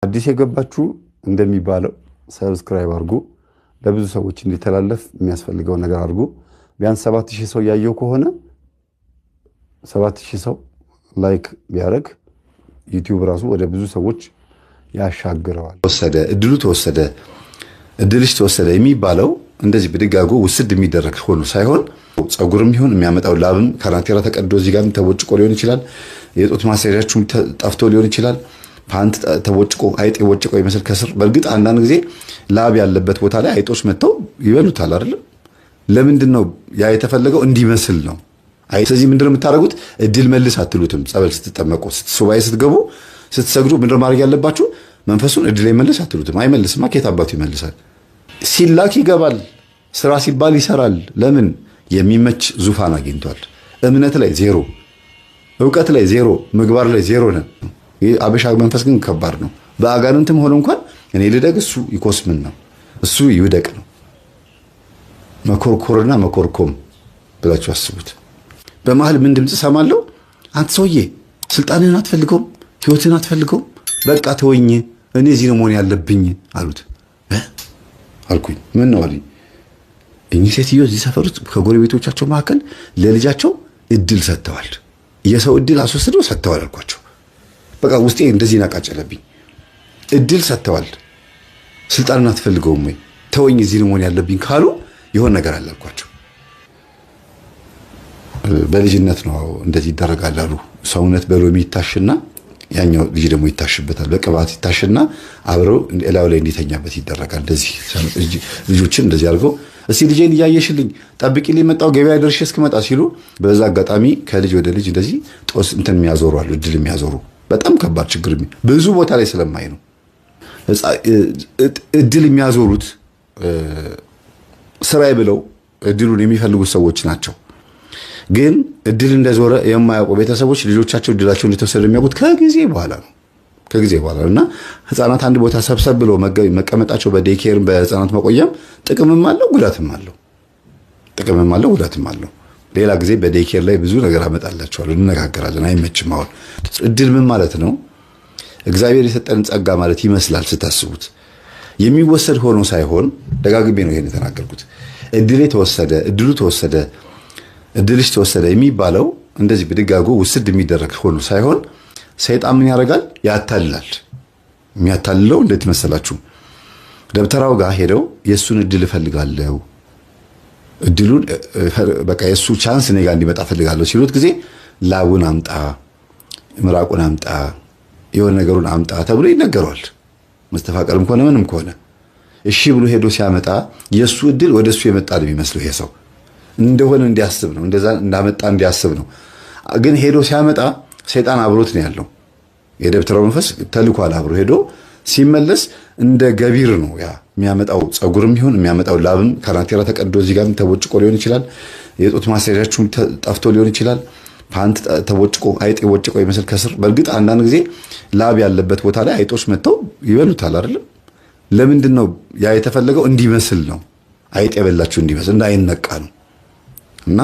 አዲስ የገባችሁ እንደሚባለው subscribe አድርጉ። ለብዙ ሰዎች እንዲተላለፍ የሚያስፈልገውን ነገር አድርጉ። ቢያንስ 7,000 ሰው ያየው ከሆነ 7,000 ሰው like ቢያደርግ ዩቲዩብ ራሱ ወደ ብዙ ሰዎች ያሻግረዋል። ተወሰደ፣ እድሉ ተወሰደ፣ እድልሽ ተወሰደ የሚባለው እንደዚህ ብድግ አድርጎ ውስድ የሚደረግ ሆኖ ሳይሆን ጸጉርም ይሁን የሚያመጣው ላብም ካናቴራ ተቀዶ እዚህ ጋርም ተቦጭቆ ሊሆን ይችላል። የጡት ማስያዣችሁም ጠፍቶ ሊሆን ይችላል። ፓንት ተቦጭቆ አይጥ የቦጭቆ ይመስል ከስር። በእርግጥ አንዳንድ ጊዜ ላብ ያለበት ቦታ ላይ አይጦች መጥተው ይበሉታል አይደለም። ለምንድን ነው ያ የተፈለገው? እንዲመስል ነው። ስለዚህ ምንድን ነው የምታደርጉት? እድል መልስ አትሉትም። ጸበል ስትጠመቁ፣ ሱባኤ ስትገቡ፣ ስትሰግዱ ምንድን ነው ማድረግ ያለባችሁ? መንፈሱን እድል መልስ አትሉትም። አይመልስማ፣ ከየት አባቱ ይመልሳል? ሲላክ ይገባል። ስራ ሲባል ይሰራል። ለምን? የሚመች ዙፋን አግኝቷል። እምነት ላይ ዜሮ፣ እውቀት ላይ ዜሮ፣ ምግባር ላይ ዜሮ ነን። ይህ አበሻ መንፈስ ግን ከባድ ነው። በአጋንንትም ሆነ እንኳን እኔ ልደግ እሱ ይኮስምን ነው፣ እሱ ይውደቅ ነው። መኮርኮርና መኮርኮም ብላችሁ አስቡት። በመሀል ምን ድምፅ ሰማለሁ? አንተ ሰውዬ ስልጣንህን አትፈልገውም፣ ህይወትህን አትፈልገውም፣ በቃ ተወኝ፣ እኔ እዚህ ነው መሆን ያለብኝ አሉት። አልኩኝ። ምን ነው አሉኝ። እኚህ ሴትዮ እዚህ ሰፈር ውስጥ ከጎረቤቶቻቸው መካከል ለልጃቸው እድል ሰጥተዋል። የሰው እድል አስወስደው ሰጥተዋል አልኳቸው። በቃ ውስጤ እንደዚህ ናቃጨለብኝ። እድል ሰጥተዋል፣ ስልጣንን አትፈልገውም ወይ ተወኝ፣ እዚህ ነው መሆን ያለብኝ ካሉ የሆነ ነገር አለ አልኳቸው። በልጅነት ነው እንደዚህ ይደረጋል አሉ። ሰውነት በሎሚ ይታሽና ያኛው ልጅ ደግሞ ይታሽበታል። በቅባት ይታሽና አብረው እላዩ ላይ እንዲተኛበት ይደረጋል። እንደዚህ ልጆችን እንደዚህ አድርገው እስቲ ልጄን እያየሽልኝ ጠብቂልኝ፣ መጣሁ ገበያ ደርሼ እስክመጣ ሲሉ በዛ አጋጣሚ ከልጅ ወደ ልጅ እንደዚህ ጦስ እንትን የሚያዞሩ አሉ፣ እድል የሚያዞሩ በጣም ከባድ ችግር ብዙ ቦታ ላይ ስለማይ ነው። እድል የሚያዞሩት ስራዬ ብለው እድሉን የሚፈልጉት ሰዎች ናቸው። ግን እድል እንደዞረ የማያውቁ ቤተሰቦች ልጆቻቸው እድላቸው እንደተወሰደ የሚያውቁት ከጊዜ በኋላ ነው። ከጊዜ በኋላ ነው። እና ህፃናት አንድ ቦታ ሰብሰብ ብሎ መቀመጣቸው በ daycare ም በህፃናት መቆያም ጥቅምም አለው ጉዳትም አለው። ጥቅምም አለው ጉዳትም አለው። ሌላ ጊዜ በ daycare ላይ ብዙ ነገር አመጣላችኋለሁ፣ እንነጋገራለን። አይመችም አሁን። እድል ምን ማለት ነው? እግዚአብሔር የሰጠን ጸጋ ማለት ይመስላል ስታስቡት። የሚወሰድ ሆኖ ሳይሆን ደጋግሜ ነው ይሄን የተናገርኩት። እድሌ ተወሰደ፣ እድሉ ተወሰደ፣ እድልሽ ተወሰደ የሚባለው እንደዚህ ብድግ አድርጎ ውስድ የሚደረግ ሆኖ ሳይሆን ሰይጣን ምን ያደርጋል? ያታልላል። የሚያታልለው እንዴት መሰላችሁ? ደብተራው ጋር ሄደው የእሱን እድል እፈልጋለሁ፣ እድሉን በቃ የእሱ chance እኔ ጋር እንዲመጣ እፈልጋለሁ ሲሉት ጊዜ ላቡን አምጣ፣ ምራቁን አምጣ፣ የሆነ ነገሩን አምጣ ተብሎ ይነገረዋል። መስተፋቀርም ከሆነ ምንም ከሆነ እሺ ብሎ ሄዶ ሲያመጣ የእሱ እድል ወደ እሱ የመጣ ነው የሚመስለው። ይሄ ሰው እንደሆነ እንዲያስብ ነው፣ እንደዛ እንዳመጣ እንዲያስብ ነው። ግን ሄዶ ሲያመጣ ሰይጣን አብሮት ነው ያለው። የደብተራው መንፈስ ተልኳል አብሮ ሄዶ ሲመለስ እንደ ገቢር ነው ያ የሚያመጣው ጸጉርም ይሁን የሚያመጣው ላብም ካናቴራ ተቀዶ እዚህ ጋርም ተቦጭቆ ሊሆን ይችላል። የጡት ማስያዣችሁም ጠፍቶ ሊሆን ይችላል። ፓንት ተቦጭቆ አይጥ የቦጭቆ ይመስል ከስር። በእርግጥ አንዳንድ ጊዜ ላብ ያለበት ቦታ ላይ አይጦች መጥተው ይበሉታል አይደለም። ለምንድን ነው ያ የተፈለገው? እንዲመስል ነው። አይጥ የበላችሁ እንዲመስል እንዳይነቃ ነው። እና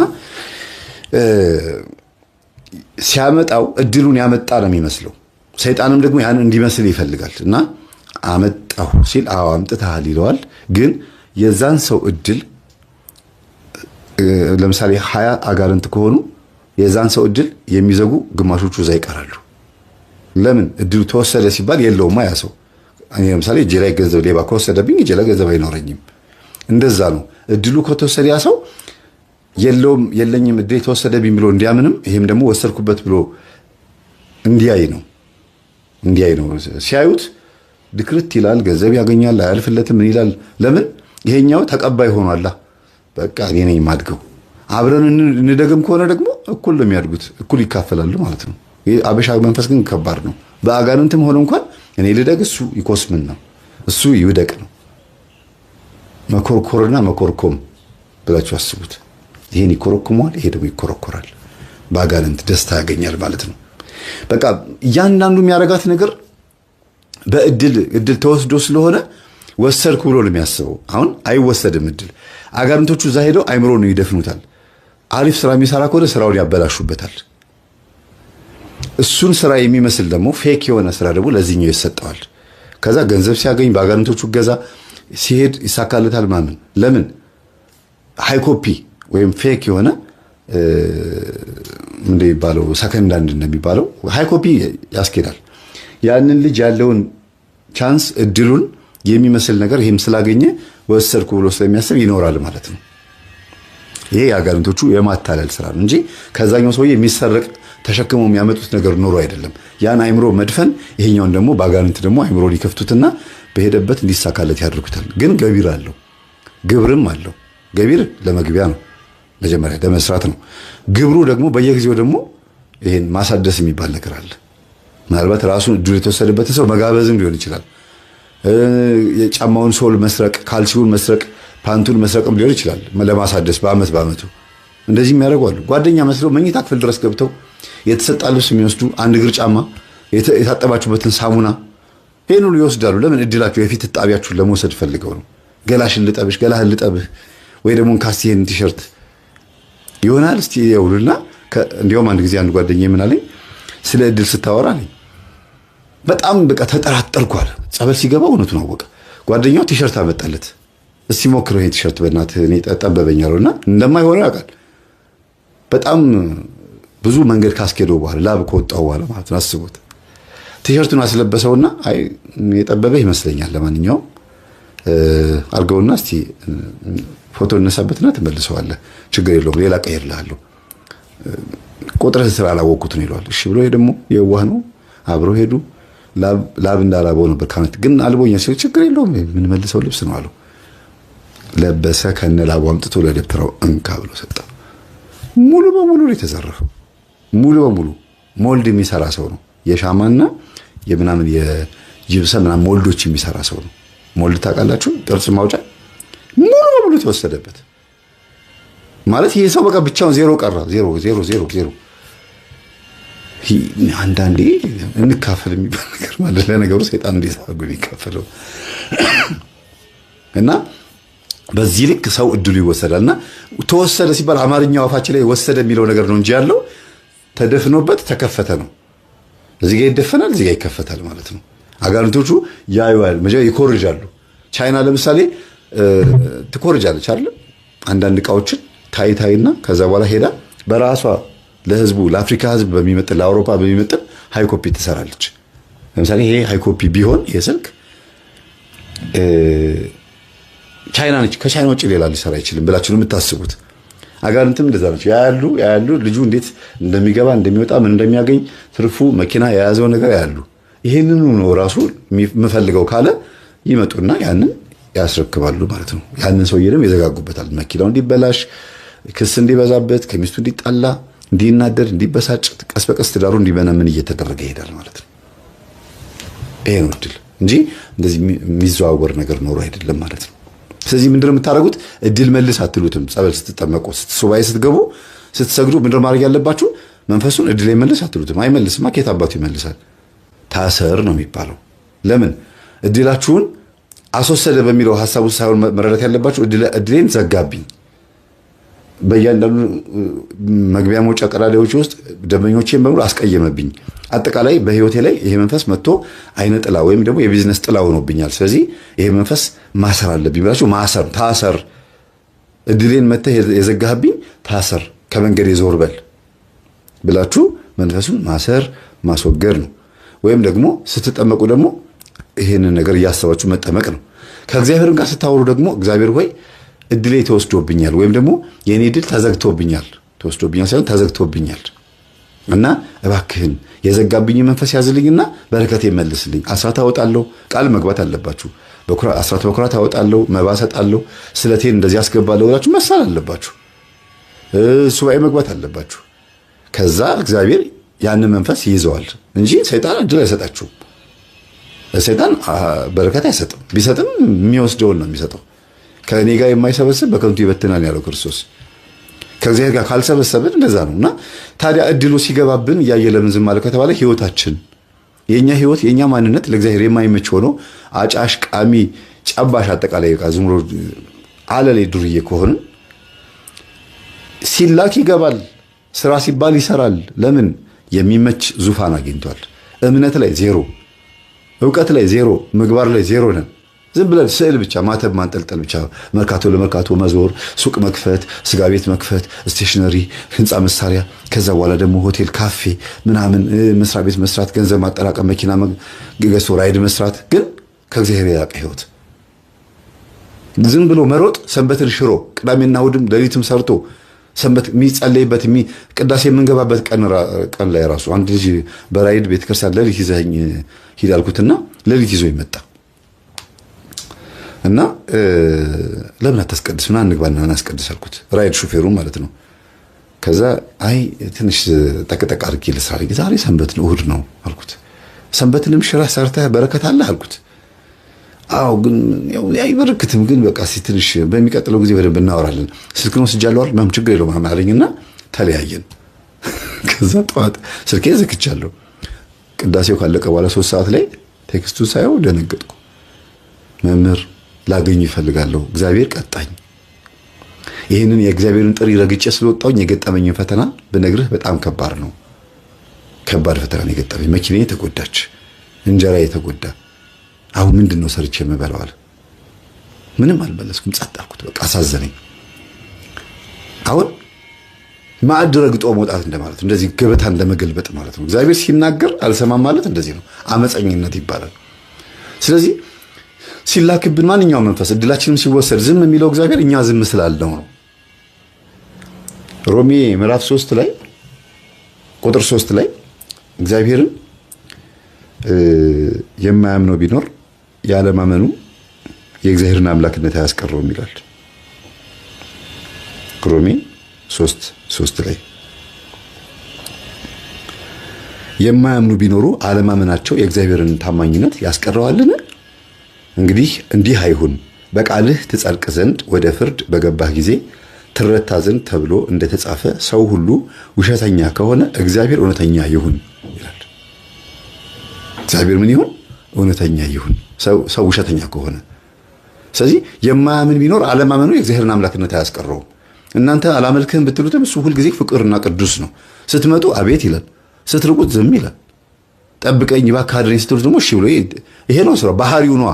ሲያመጣው እድሉን ያመጣ ነው የሚመስለው። ሰይጣንም ደግሞ ያን እንዲመስል ይፈልጋል። እና አመጣሁ ሲል አዎ አምጥተሃል ይለዋል። ግን የዛን ሰው እድል ለምሳሌ 20 አጋንንት ከሆኑ የዛን ሰው እድል የሚዘጉ ግማሾቹ እዛ ይቀራሉ። ለምን እድሉ ተወሰደ ሲባል የለውማ ያ ሰው። እኔ ለምሳሌ እጄ ላይ ገንዘብ ሌባ ከወሰደብኝ እጄ ላይ ገንዘብ አይኖረኝም። እንደዛ ነው። እድሉ ከተወሰደ ያ ሰው የለውም የለኝም እድል የተወሰደብኝ ብሎ እንዲያምንም ይሄም ደግሞ ወሰድኩበት ብሎ እንዲያይ ነው እንዲያይ ነው። ሲያዩት ድክርት ይላል፣ ገንዘብ ያገኛል፣ አያልፍለትም፣ ምን ይላል? ለምን ይሄኛው ተቀባይ ሆኗላ። በቃ እኔ ነኝ የማድገው። አብረን እንደግም ከሆነ ደግሞ እኩል ነው የሚያድጉት፣ እኩል ይካፈላሉ ማለት ነው። ይሄ አበሻ መንፈስ ግን ከባድ ነው። በአጋንንትም ሆነ እንኳን እኔ ልደግ እሱ ይኮስምን ነው፣ እሱ ይውደቅ ነው። መኮርኮርና መኮርኮም ብላችሁ አስቡት። ይሄን ይኮረኩመዋል፣ ይሄ ደግሞ ይኮረኮራል። በአጋንንት ደስታ ያገኛል ማለት ነው። በቃ እያንዳንዱ የሚያረጋት ነገር በእድል እድል ተወስዶ ስለሆነ ወሰድኩ ብሎ ነው የሚያስበው። አሁን አይወሰድም እድል። አጋንንቶቹ እዛ ሄደው አይምሮ ነው ይደፍኑታል። አሪፍ ስራ የሚሰራ ከሆነ ስራውን ያበላሹበታል። እሱን ስራ የሚመስል ደግሞ fake የሆነ ስራ ደግሞ ለዚህኛው ይሰጠዋል። ከዛ ገንዘብ ሲያገኝ በአጋንንቶቹ እገዛ ሲሄድ ይሳካለታል ምናምን። ለምን high copy ወይም fake የሆነ እንደሚባለው second hand እንደሚባለው high copy ያስኬዳል። ያንን ልጅ ያለውን chance እድሉን የሚመስል ነገር ይህም ስላገኘ ወሰድኩ ብሎ ስለሚያስብ ይኖራል ማለት ነው። ይሄ የአጋንንቶቹ የማታለል ስራ ነው እንጂ ከዛኛው ሰውዬ የሚሰረቅ ተሸክመው የሚያመጡት ነገር ኖሮ አይደለም። ያን አይምሮ መድፈን፣ ይሄኛውን ደግሞ በአጋንንት ደግሞ አይምሮ ሊከፍቱትና በሄደበት እንዲሳካለት ያደርጉታል። ግን ገቢር አለው፣ ግብርም አለው። ገቢር ለመግቢያ ነው፣ መጀመሪያ ለመስራት ነው። ግብሩ ደግሞ በየጊዜው ደግሞ ይሄን ማሳደስ የሚባል ነገር አለ። ምናልባት ራሱን እድሉ የተወሰደበትን ሰው መጋበዝም ሊሆን ይችላል። የጫማውን sole መስረቅ፣ ካልሲውን መስረቅ፣ ፓንቱን መስረቅም ሊሆን ይችላል። ለማሳደስ በአመት በአመቱ እንደዚህ የሚያደርጉ አሉ። ጓደኛ መስለው መኝታ ክፍል ድረስ ገብተው የተሰጣ ልብስ የሚወስዱ፣ አንድ እግር ጫማ፣ የታጠባችሁበትን ሳሙና ይህን ሁሉ ይወስዳሉ። ለምን? እድላችሁ የፊት ጣቢያችሁን ለመውሰድ ፈልገው ነው። ገላሽን ልጠብሽ፣ ገላህን ልጠብህ ወይ ደግሞ ካስቲ ይሄን ቲሸርት ይሆናል እስቲ ይውልና። እንዲያውም አንድ ጊዜ አንድ ጓደኛዬ ምን አለኝ፣ ስለ እድል ስታወራ አለኝ በጣም በቃ ተጠራጠርኩ አለ። ጸበል ሲገባ እውነቱን አወቀ። ጓደኛው ቲሸርት አመጣለት። እስቲ ሞክረው ይሄን ቲሸርት በእናትህ እኔ ጠበበኝ አለውና እንደማይሆነው ያውቃል። በጣም ብዙ መንገድ ካስኬደው በኋላ ላብ ከወጣው በኋላ ማለት ነው። አስቡት። ቲሸርቱን አስለበሰውና አይ የጠበበ ይመስለኛል፣ ለማንኛውም አድርገውና እስቲ ፎቶ እነሳበትና ትመልሰዋለህ፣ ችግር የለውም ሌላ ቀይርልሃለሁ፣ ቁጥርህ ስላላወቅኩት ነው ይለዋል። እሺ ብሎ ይሄ ደግሞ የዋህ ነው። አብረው ሄዱ። ላብ እንዳላበው ነበር ካነት ግን አልቦኛ ሲል ችግር የለውም የምንመልሰው ልብስ ነው አለው። ለበሰ። ከነ ላቡ አምጥቶ ለደብተራው እንካ ብሎ ሰጠ። ሙሉ በሙሉ ነው የተዘረፈው። ሙሉ በሙሉ mold የሚሰራ ሰው ነው። የሻማና የምናምን የጅብሰም ምናምን mold ኦች የሚሰራ ሰው ነው። Mold ታውቃላችሁ? ቅርጽ ማውጫ። ሙሉ በሙሉ ተወሰደበት። ማለት ይሄ ሰው በቃ ብቻውን ዜሮ ቀረ። ዜሮ ዜሮ ዜሮ ዜሮ። አንዳንዴ እንካፈል የሚባል ነገር ማለት ለነገሩ ሰይጣን እንዴት አድርጎ የሚካፈለው? እና በዚህ ልክ ሰው እድሉ ይወሰዳል። እና ተወሰደ ሲባል አማርኛው አፋችን ላይ ወሰደ የሚለው ነገር ነው እንጂ ያለው ተደፍኖበት ተከፈተ ነው። እዚህ ጋር ይደፈናል፣ እዚህ ጋር ይከፈታል ማለት ነው። አጋንንቶቹ ያዩዋል፣ መጀመሪያ ይኮርጃሉ። ቻይና ለምሳሌ ትኮርጃለች አይደል? አንዳንድ እቃዎችን ታይ ታይና ከዛ በኋላ ሄዳ በራሷ ለህዝቡ ለአፍሪካ ህዝብ በሚመጥን ለአውሮፓ በሚመጥን high copy ትሰራለች። ለምሳሌ ይሄ high copy ቢሆን ይሄ ስልክ ቻይና ነች፣ ከቻይና ውጭ ሌላ ሊሰራ አይችልም ብላችሁ ነው የምታስቡት። አጋንንትም እንደዛ ናቸው። ያያሉ ያያሉ፣ ልጁ እንዴት እንደሚገባ እንደሚወጣ ምን እንደሚያገኝ ትርፉ መኪና የያዘው ነገር ያያሉ። ይሄንኑ ነው ራሱ የምፈልገው ካለ ይመጡና ያንን ያስረክባሉ ማለት ነው። ያንን ሰውዬ ደግሞ ይዘጋጉበታል። መኪናው እንዲበላሽ፣ ክስ እንዲበዛበት፣ ከሚስቱ እንዲጣላ፣ እንዲናደድ፣ እንዲበሳጭ፣ ቀስ በቀስ ትዳሩ እንዲመነምን እየተደረገ ይሄዳል ማለት ነው። ይሄ ነው እድል እንጂ እንደዚህ የሚዘዋወር ነገር ኖሮ አይደለም ማለት ነው። ስለዚህ ምንድነው የምታደርጉት? እድል መልስ አትሉትም። ጸበል ስትጠመቁ፣ ሱባኤ ስትገቡ፣ ስትሰግዱ ምንድነው ማድረግ ያለባችሁ? መንፈሱን እድል መልስ አትሉትም። አይመልስማ፣ ከየት አባቱ ይመልሳል? ታሰር ነው የሚባለው። ለምን እድላችሁን አስወሰደ በሚለው ሀሳብ ውስጥ ሳይሆን መረዳት ያለባችሁ እድሌን ዘጋብኝ፣ በእያንዳንዱ መግቢያ መውጫ ቀዳዳዎች ውስጥ ደንበኞቼን በሙሉ አስቀየመብኝ፣ አጠቃላይ በህይወቴ ላይ ይሄ መንፈስ መጥቶ አይነ ጥላ ወይም ደግሞ የቢዝነስ ጥላ ሆኖብኛል። ስለዚህ ይሄ መንፈስ ማሰር አለብኝ ብላችሁ ማሰር፣ ታሰር፣ እድሌን መተህ የዘጋህብኝ ታሰር፣ ከመንገድ የዞር በል ብላችሁ መንፈሱን ማሰር ማስወገድ ነው። ወይም ደግሞ ስትጠመቁ ደግሞ ይሄንን ነገር እያሰባችሁ መጠመቅ ነው። ከእግዚአብሔር ጋር ስታወሩ ደግሞ እግዚአብሔር ሆይ እድሌ ተወስዶብኛል ወይም ደግሞ የኔ እድል ተዘግቶብኛል፣ ተወስዶብኛል ሳይሆን ተዘግቶብኛል እና እባክህን የዘጋብኝ መንፈስ ያዝልኝና በረከቴ መልስልኝ። አስራት አወጣለሁ፣ ቃል መግባት አለባችሁ። አስራት በኩራት አወጣለሁ፣ መባ እሰጣለሁ፣ ስለቴን እንደዚህ አስገባለሁ ብላችሁ መሳል አለባችሁ። ሱባኤ መግባት አለባችሁ። ከዛ እግዚአብሔር ያንን መንፈስ ይይዘዋል እንጂ ሰይጣን እድል አይሰጣችሁም። ሰይጣን በረከት አይሰጥም። ቢሰጥም የሚወስደውን ነው የሚሰጠው። ከእኔ ጋር የማይሰበስብ በከንቱ ይበትናል ያለው ክርስቶስ። ከእግዚአብሔር ጋር ካልሰበሰብን እንደዛ ነው። እና ታዲያ እድሉ ሲገባብን እያየ ለምን ዝም አለ ከተባለ ህይወታችን የኛ ህይወት የኛ ማንነት ለእግዚአብሔር የማይመች ሆኖ አጫሽ፣ ቃሚ፣ ጨባሽ አጠቃላይ በቃ ዝም ብሎ አለሌ ዱርዬ ከሆንን ሲላክ ይገባል፣ ስራ ሲባል ይሰራል። ለምን? የሚመች ዙፋን አግኝቷል። እምነት ላይ ዜሮ፣ እውቀት ላይ ዜሮ፣ ምግባር ላይ ዜሮ ነን። ዝም ብለን ስዕል ብቻ ማተብ ማንጠልጠል ብቻ፣ መርካቶ ለመርካቶ መዞር፣ ሱቅ መክፈት፣ ስጋ ቤት መክፈት፣ stationery፣ ህንፃ መሳሪያ፣ ከዛ በኋላ ደግሞ ሆቴል፣ ካፌ ምናምን፣ መስሪያ ቤት መስራት፣ ገንዘብ ማጠራቀም፣ መኪና ገዝቶ ራይድ መስራት፣ ግን ከእግዚአብሔር የራቀ ህይወት። ዝም ብሎ መሮጥ፣ ሰንበትን ሽሮ ቅዳሜና እሑድም ሌሊትም ሰርቶ ሰንበት የሚጸለይበት ቅዳሴ የምንገባበት ቀን ላይ ራሱ አንድ ልጅ በራይድ ቤተክርስቲያን ሌሊት ይዘኸኝ ሂድ አልኩትና ሌሊት ይዞ ይመጣ እና ለምን አታስቀድስ ምናምን እንግባና እናስቀድስ አልኩት። ራይድ ሹፌሩ ማለት ነው። ከዛ አይ ትንሽ ጠቅጠቅ አድርጌ ልስራ፣ ዛሬ ሰንበት ነው እሑድ ነው አልኩት። ሰንበትንም ሽረህ ሰርተህ በረከት አለ አልኩት። አዎ ግን ያው አይበረክትም፣ ግን በቃ እስኪ ትንሽ በሚቀጥለው ጊዜ በደንብ እናወራለን። ስልክን ወስጃለሁ አይደል? ምናምን ችግር የለውም ምናምን አለኝና ተለያየን። ከዛ ጠዋት ስልኬን ዘግቻለሁ። ቅዳሴው ካለቀ በኋላ 3 ሰዓት ላይ text ኡን ሳየው ደነገጥኩ። መምህር ላገኙ ይፈልጋለሁ፣ እግዚአብሔር ቀጣኝ። ይህንን የእግዚአብሔርን ጥሪ ረግጬ ስለወጣሁኝ የገጠመኝን ፈተና ብነግርህ በጣም ከባድ ነው። ከባድ ፈተና ነው የገጠመኝ። መኪናዬ ተጎዳች፣ እንጀራዬ ተጎዳ። አሁን ምንድን ነው ሰርቼ የምበላው አለ። ምንም አልመለስኩም፣ ጸጥ አልኩት። በቃ አሳዘነኝ። አሁን ማዕድ ረግጦ መውጣት እንደማለት ነው። እንደዚህ ገበታ እንደመገልበጥ ማለት ነው። እግዚአብሔር ሲናገር አልሰማም ማለት እንደዚህ ነው። አመፀኝነት ይባላል። ስለዚህ ሲላክብን ማንኛውም መንፈስ እድላችንም ሲወሰድ ዝም የሚለው እግዚአብሔር እኛ ዝም ስላልነው ነው። ሮሜ ምዕራፍ 3 ላይ ቁጥር 3 ላይ እግዚአብሔርን የማያምነው ቢኖር ያለማመኑ የእግዚአብሔርን አምላክነት አያስቀረውም ይላል። ሮሜ 3:3 ላይ የማያምኑ ቢኖሩ አለማመናቸው የእግዚአብሔርን ታማኝነት ያስቀረዋልን? እንግዲህ እንዲህ አይሁን፣ በቃልህ ትጸድቅ ዘንድ ወደ ፍርድ በገባህ ጊዜ ትረታ ዘንድ ተብሎ እንደተጻፈ ሰው ሁሉ ውሸተኛ ከሆነ እግዚአብሔር እውነተኛ ይሁን ይላል። እግዚአብሔር ምን ይሁን? እውነተኛ ይሁን። ሰው ውሸተኛ ከሆነ። ስለዚህ የማያምን ቢኖር አለማመኑ የእግዚአብሔርን አምላክነት አያስቀረውም። እናንተ አላመልክህም ብትሉትም እሱ ሁልጊዜ ፍቅርና ቅዱስ ነው። ስትመጡ አቤት ይላል፣ ስትርቁት ዝም ይላል። ጠብቀኝ እባክህ አድነኝ ስትሉት ደግሞ እሺ ብሎ ይሄ ነው ስራው፣ ባህሪው ነዋ።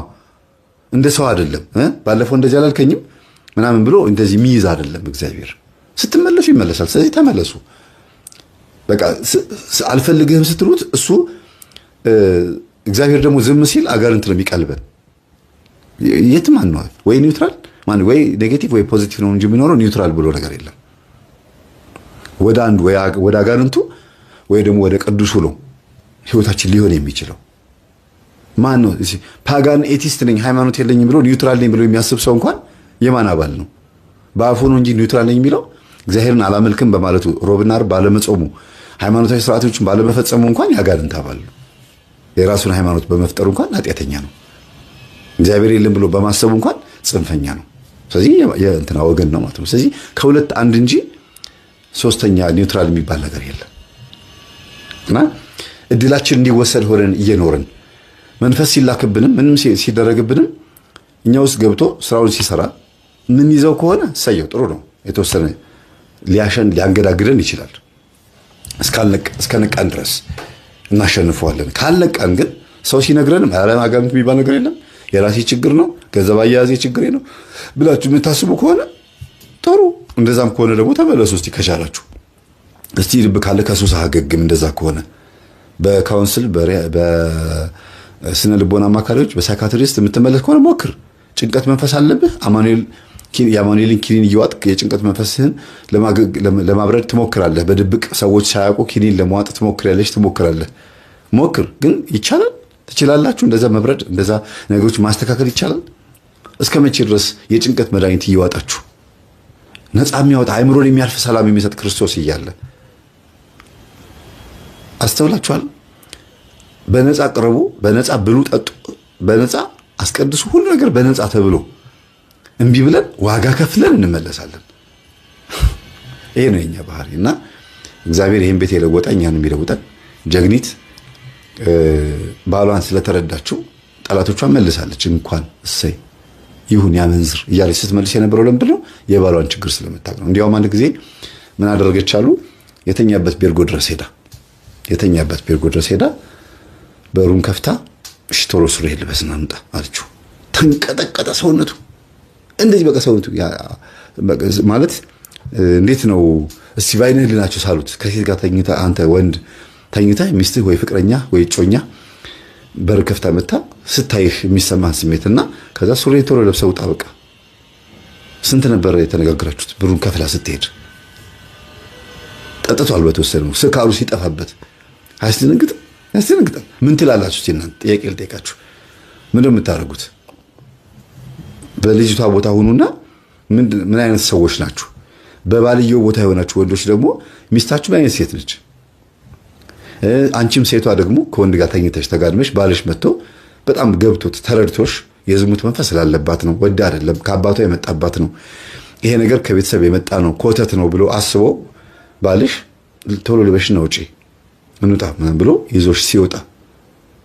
እንደ ሰው አይደለም። ባለፈው እንደዚህ አላልከኝም ምናምን ብሎ እንደዚህ የሚይዝ አይደለም እግዚአብሔር። ስትመለሱ ይመለሳል። ስለዚህ ተመለሱ። በቃ አልፈልግህም ስትሉት እሱ እግዚአብሔር ደግሞ ዝም ሲል አጋንንት ነው የሚቀልበን። የትም አንሆን፣ ወይ neutral ማን ወይ negative ወይ positive ነው እንጂ የሚኖረው neutral ብሎ ነገር የለም። ወደ አንዱ ወይ ወደ አጋንንቱ ወይ ደግሞ ወደ ቅዱሱ ነው ህይወታችን ሊሆን የሚችለው። ማን ነው pagan atheist ነኝ ሃይማኖት የለኝም ብሎ neutral ነኝ ብሎ የሚያስብ ሰው እንኳን የማን አባል ነው? በአፉ ነው እንጂ neutral ነኝ የሚለው እግዚአብሔርን አላመልክም በማለቱ ሮብና ዓርብ ባለመጾሙ ሃይማኖታዊ ስርዓቶችን ባለመፈጸሙ እንኳን ያጋንንት አባል ነው። የራሱን ሃይማኖት በመፍጠሩ እንኳን ኃጢአተኛ ነው። እግዚአብሔር የለም ብሎ በማሰቡ እንኳን ጽንፈኛ ነው። ስለዚህ የእንትና ወገን ነው ማለት ነው። ስለዚህ ከሁለት አንድ እንጂ ሶስተኛ neutral የሚባል ነገር የለም። እና እድላችን እንዲወሰድ ሆነን እየኖርን መንፈስ ሲላክብንም ምንም ሲደረግብንም እኛ ውስጥ ገብቶ ስራውን ሲሰራ ምን ይዘው ከሆነ ሰየው ጥሩ ነው። የተወሰነ ሊያሸን ሊያንገዳግደን ይችላል። እስከነቃን ድረስ እናሸንፈዋለን። ካልነቃን ግን ሰው ሲነግረንም ኧረ አጋንንት የሚባል ነገር የለም፣ የራሴ ችግር ነው፣ ገንዘብ አያያዜ ችግሬ ነው ብላችሁ የምታስቡ ከሆነ ጥሩ። እንደዛም ከሆነ ደግሞ ተመለሱ እስቲ ከቻላችሁ። እስቲ ልብ ካለ ከሱስ አገግም። እንደዛ ከሆነ በ counsel በስነ ልቦና አማካሪዎች በ psychiatrist የምትመለስ ከሆነ ሞክር። ጭንቀት መንፈስ አለብህ፣ የአማኑኤልን ኪኒን እየዋጥክ የጭንቀት መንፈስህን ለማብረድ ትሞክራለህ። በድብቅ ሰዎች ሳያውቁ ኪኒን ለመዋጥ ትሞክራለህ ትሞክራለህ። ሞክር፣ ግን ይቻላል። ትችላላችሁ። እንደዛ መብረድ፣ እንደዛ ነገሮች ማስተካከል ይቻላል። እስከ መቼ ድረስ የጭንቀት መድኃኒት እየዋጣችሁ ነፃ የሚያወጣ አእምሮን የሚያልፍ ሰላም የሚሰጥ ክርስቶስ እያለ አስተውላችኋል? በነፃ ቅረቡ፣ በነፃ ብሉ፣ ጠጡ፣ በነፃ አስቀድሱ፣ ሁሉ ነገር በነፃ ተብሎ እምቢ ብለን ዋጋ ከፍለን እንመለሳለን። ይሄ ነው የኛ ባህሪ እና እግዚአብሔር ይሄን ቤት የለወጠ እኛንም ይለውጠን። ጀግኒት ባሏን ስለተረዳችው ጠላቶቿን መልሳለች። እንኳን እሰይ ይሁን ያመንዝር እያለች ስትመልስ የነበረው ለምንድን ነው? የባሏን ችግር ስለምታውቅ ነው። እንዲያውም አንድ ጊዜ ምን አደረገች አሉ፣ የተኛበት ቤርጎ ድረስ ሄዳ በሩን ከፍታ እሺ ቶሎ ሱሪ ልበስና እንውጣ አለችው። ተንቀጠቀጠ ሰውነቱ እንደዚህ በቃ ሰውነቱ ማለት እንዴት ነው? እስቲ ባይነ ህሊናችሁ ሳሉት። ከሴት ጋር ተኝተህ፣ አንተ ወንድ ተኝተህ፣ ሚስትህ ወይ ፍቅረኛ ወይ እጮኛ በር ከፍታ መታ ስታይህ የሚሰማህን ስሜትና ከዛ ሱሪ ቶሎ ለብሰህ ውጣ በቃ። ስንት ነበር የተነጋገራችሁት? ብሩን ከፍላ ስትሄድ ጠጥቷል በተወሰነ ስካሩ ሲጠፋበት አያስደነግጥም? ያስደነግጣል። ምን ትላላችሁ? እስቲ እናንተ ጥያቄ ልጠይቃችሁ። ምንድን ነው የምታደርጉት? በልጅቷ ቦታ ሁኑና ምን አይነት ሰዎች ናችሁ? በባልየው ቦታ የሆናችሁ ወንዶች ደግሞ ሚስታችሁ ምን አይነት ሴት ነች? አንቺም ሴቷ ደግሞ ከወንድ ጋር ተኝተሽ ተጋድመሽ ባልሽ መጥቶ በጣም ገብቶት ተረድቶሽ የዝሙት መንፈስ ስላለባት ነው፣ ወዳ አይደለም፣ ከአባቷ የመጣባት ነው፣ ይሄ ነገር ከቤተሰብ የመጣ ነው፣ ኮተት ነው ብሎ አስቦ ባልሽ ቶሎ ልበሽና ውጪ እንውጣ ምናምን ብሎ ይዞሽ ሲወጣ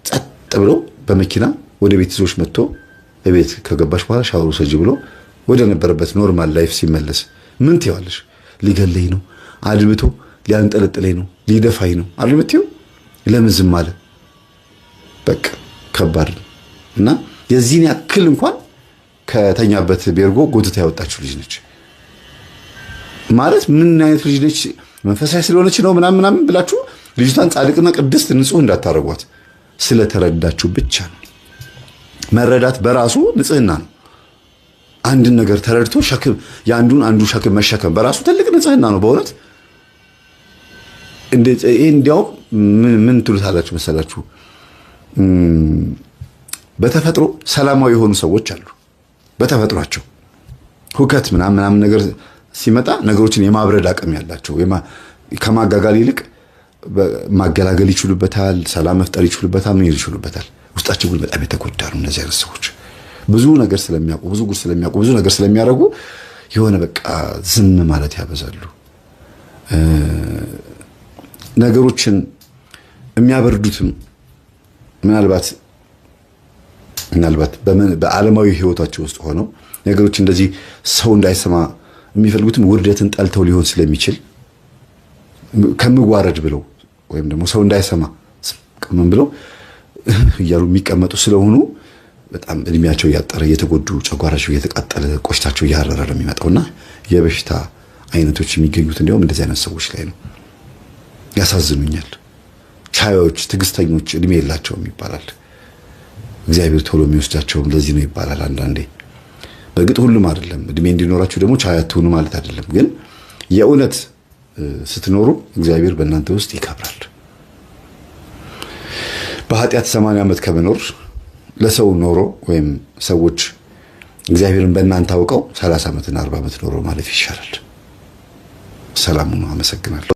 ጸጥ ብሎ በመኪና ወደ ቤት ይዞሽ መጥቶ ቤት ከገባሽ በኋላ ሻወር ውሰጂ ብሎ ወደ ነበረበት normal life ሲመለስ ምን ትይዋለሽ? ሊገለኝ ነው፣ አድብቶ ሊያንጠለጥለኝ ነው፣ ሊደፋኝ ነው አይደል የምትይው? ለምን ዝም አለ? በቃ ከባድ ነው። እና የዚህን ያክል እንኳን ከተኛበት ቤርጎ ጎትታ ያወጣችው ልጅ ነች ማለት ምን አይነት ልጅ ነች? መንፈሳዊ ስለሆነች ነው ምናምን ምናምን ብላችሁ ልጅቷን ጻድቅና ቅድስት ንጹህ እንዳታረጓት። ስለተረዳችሁ ብቻ ነው። መረዳት በራሱ ንጽህና ነው። አንድን ነገር ተረድቶ ሸክም የአንዱን አንዱ ሸክም መሸከም በራሱ ትልቅ ንጽህና ነው። በእውነት ይሄ እንዲያውም ምን ትሉታላችሁ መሰላችሁ? በተፈጥሮ ሰላማዊ የሆኑ ሰዎች አሉ። በተፈጥሯቸው ሁከት ምናምን ምናምን ነገር ሲመጣ ነገሮችን የማብረድ አቅም ያላቸው፣ ከማጋጋል ይልቅ ማገላገል ይችሉበታል፣ ሰላም መፍጠር ይችሉበታል፣ ምን ይችሉበታል። ውስጣቸው ግን በጣም የተጎዳ ነው። እነዚህ አይነት ሰዎች ብዙ ነገር ስለሚያውቁ፣ ብዙ ጉድ ስለሚያውቁ፣ ብዙ ነገር ስለሚያደርጉ የሆነ በቃ ዝም ማለት ያበዛሉ። ነገሮችን የሚያበርዱትም ምናልባት በዓለማዊ ሕይወታቸው ውስጥ ሆነው ነገሮች እንደዚህ ሰው እንዳይሰማ የሚፈልጉትም ውርደትን ጠልተው ሊሆን ስለሚችል ከምዋረድ ብለው ወይም ደግሞ ሰው እንዳይሰማ ምን ብለው እያሉ የሚቀመጡ ስለሆኑ በጣም እድሜያቸው እያጠረ እየተጎዱ፣ ጨጓራቸው እየተቃጠለ፣ ቆሽታቸው እያረረ ነው የሚመጣውና የበሽታ አይነቶች የሚገኙት እንዲያውም እንደዚህ አይነት ሰዎች ላይ ነው። ያሳዝኑኛል። ቻዮች፣ ትዕግስተኞች እድሜ የላቸውም ይባላል። እግዚአብሔር ቶሎ የሚወስዳቸውም ለዚህ ነው ይባላል አንዳንዴ። በእርግጥ ሁሉም አይደለም። እድሜ እንዲኖራችሁ ደግሞ ቻይ አትሁኑ ማለት አይደለም። ግን የእውነት ስትኖሩ እግዚአብሔር በእናንተ ውስጥ ይከብራል። በኃጢአት 80 ዓመት ከመኖር ለሰው ኖሮ ወይም ሰዎች እግዚአብሔርን በእናንተ አውቀው 30 ዓመትና 40 ዓመት ኖሮ ማለፍ ይሻላል። ሰላም ሁኑ። አመሰግናለሁ።